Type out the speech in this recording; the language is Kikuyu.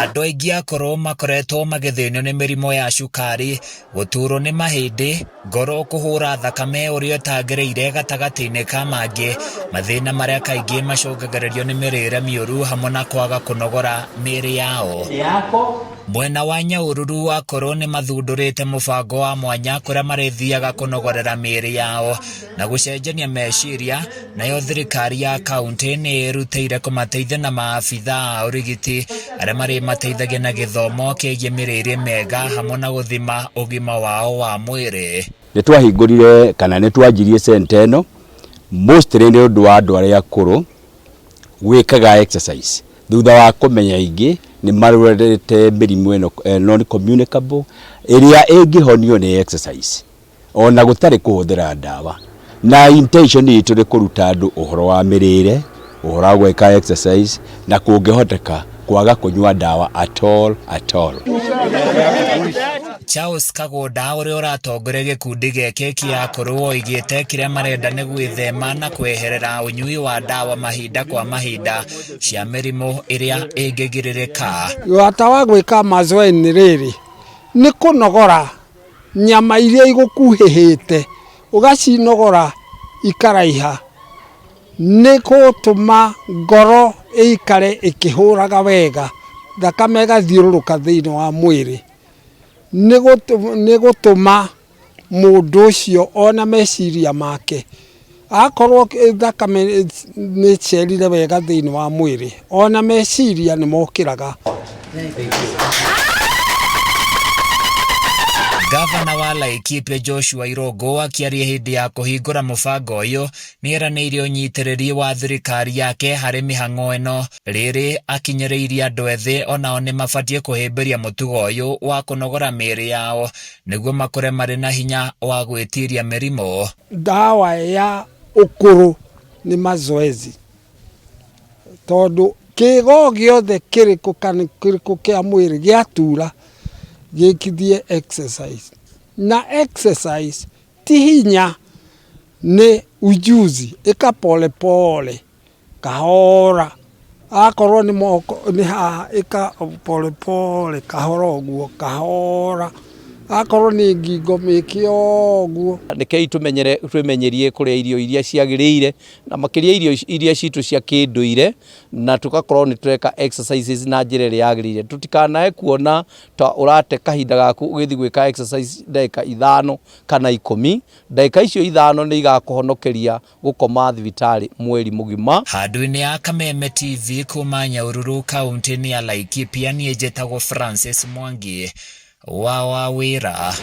Andũ aingĩ akũrũ makoretwo magĩthĩnio nĩ mĩrimũ ya cukari, gũturwo nĩ mahĩndĩ, ngoro kũhũra thakame ũrĩa ĩtagĩrĩire gatagatĩ-inĩ ka mangĩ, mathĩna marĩa kaingĩ macũngagĩrĩrio nĩ mĩrĩre mĩũru hamwe na kwaga kũnogora mĩĩrĩ yao. Mwena wa Nyahururu akũrũ nĩ mathundũrĩte mũbango wa mwanya kũrĩa marĩthiaga kũnogorera mĩĩrĩ yao na gũcenjania meciria, nayo thirikari ya kauntĩ nĩ ĩrutĩire kũmateithia na maabitha a ũrigiti arĩa marĩmateithagia na gĩthomo kĩgiĩ mĩrĩre mĩega hamwe na gũthima ũgima wao wa mwĩrĩ. Nĩ twahingũrire kana nĩ twanjirie center ĩno mostly nĩ ũndũ wa andũ arĩa akũrũ gwĩkaga exercise thutha wa kũmenya aingĩ nĩ marwarĩte mĩrimũ ĩno non communicable ĩrĩa ĩngĩhonio nĩ exercise. Ona gũtarĩ kũhũthĩra ndawa. Na intention itũ nĩ kũruta andũ ũhoro wa mĩrĩre, ũhoro wa gwĩka exercise na kũngĩhoteka kwaga kũnyua ndawa at all at all. Charles Kagũnda ũrĩa ũratongoria gĩkundi gĩkĩ kĩa akũrũ oigĩte kĩrĩa marenda nĩ gwĩthema na kweherera ũnyui wa ndawa mahinda kwa mahinda cia mĩrimũ ĩrĩa ĩngĩgirĩrĩka. Bata wa gwĩka mazoezi nĩ rĩrĩ, nĩ kũnogora Nyama iria igũkuhĩhĩte ũgacinogora ikaraiha, nĩ gũtũma ngoro ĩikare ĩkĩhũraga wega, thakame ĩgathiũrũrũka thĩinĩ wa mwĩrĩ. Nĩ gũtũma mũndũ ũcio ona meciria make, akorwo thakame nĩ ĩcerire wega thĩinĩ wa mwĩrĩ, ona meciria nĩ mokĩraga. Gavana wa Laikipia Joshua Irũngũ akĩaria hĩndĩ ya kũhingũra mũbango ũyũ nĩ eranĩire ũnyitĩrĩri wa thirikari yake harĩ mĩhang'o ĩno. Rĩrĩ akinyĩrĩirie andũ ethĩ onao nĩ mabatiĩ kũhĩmbĩria mũtugo ũyũ wa kũnogora mĩĩrĩ yao nĩguo makũre marĩ na hinya wa gwĩtiria mĩrimũ. Ndawa ya ũkũrũ nĩ mazoezi tondũ kĩĩga o gĩothe kĩrĩkũ kana kĩrĩkũ kĩa mwĩrĩ gĩatura gĩkithie exercise. Na exercise ti hinya nĩ ujuzi, ĩka pole pole. Kahora, akorwo nĩ moko nĩ haha ĩka pole pole kahora ũguo kahora, akorwo nĩ ngingo mĩke o ũguo. Rekei tũmenyere twĩmenyerie kũrĩa irio iria ciagĩrĩire na makĩria irio iria citũ cia kĩndũire na tũgakorwo nĩ tũreka exercises na njĩra ĩrĩa yagĩrĩire. Tũtikanae kuona ta ũrate kahinda gaku ũgĩthiĩ gwĩka exercise ndagĩka ithano kana ikũmi, ndagĩka icio ithano nĩ igakũhonokeria gũkoma thibitarĩ mweri mũgima. Handũ-inĩ ya Kameme TV kuma Nyahururu kauntĩ-inĩ ya Laikipia niĩ njĩtagwo Francis Mwangi wa Wawĩra.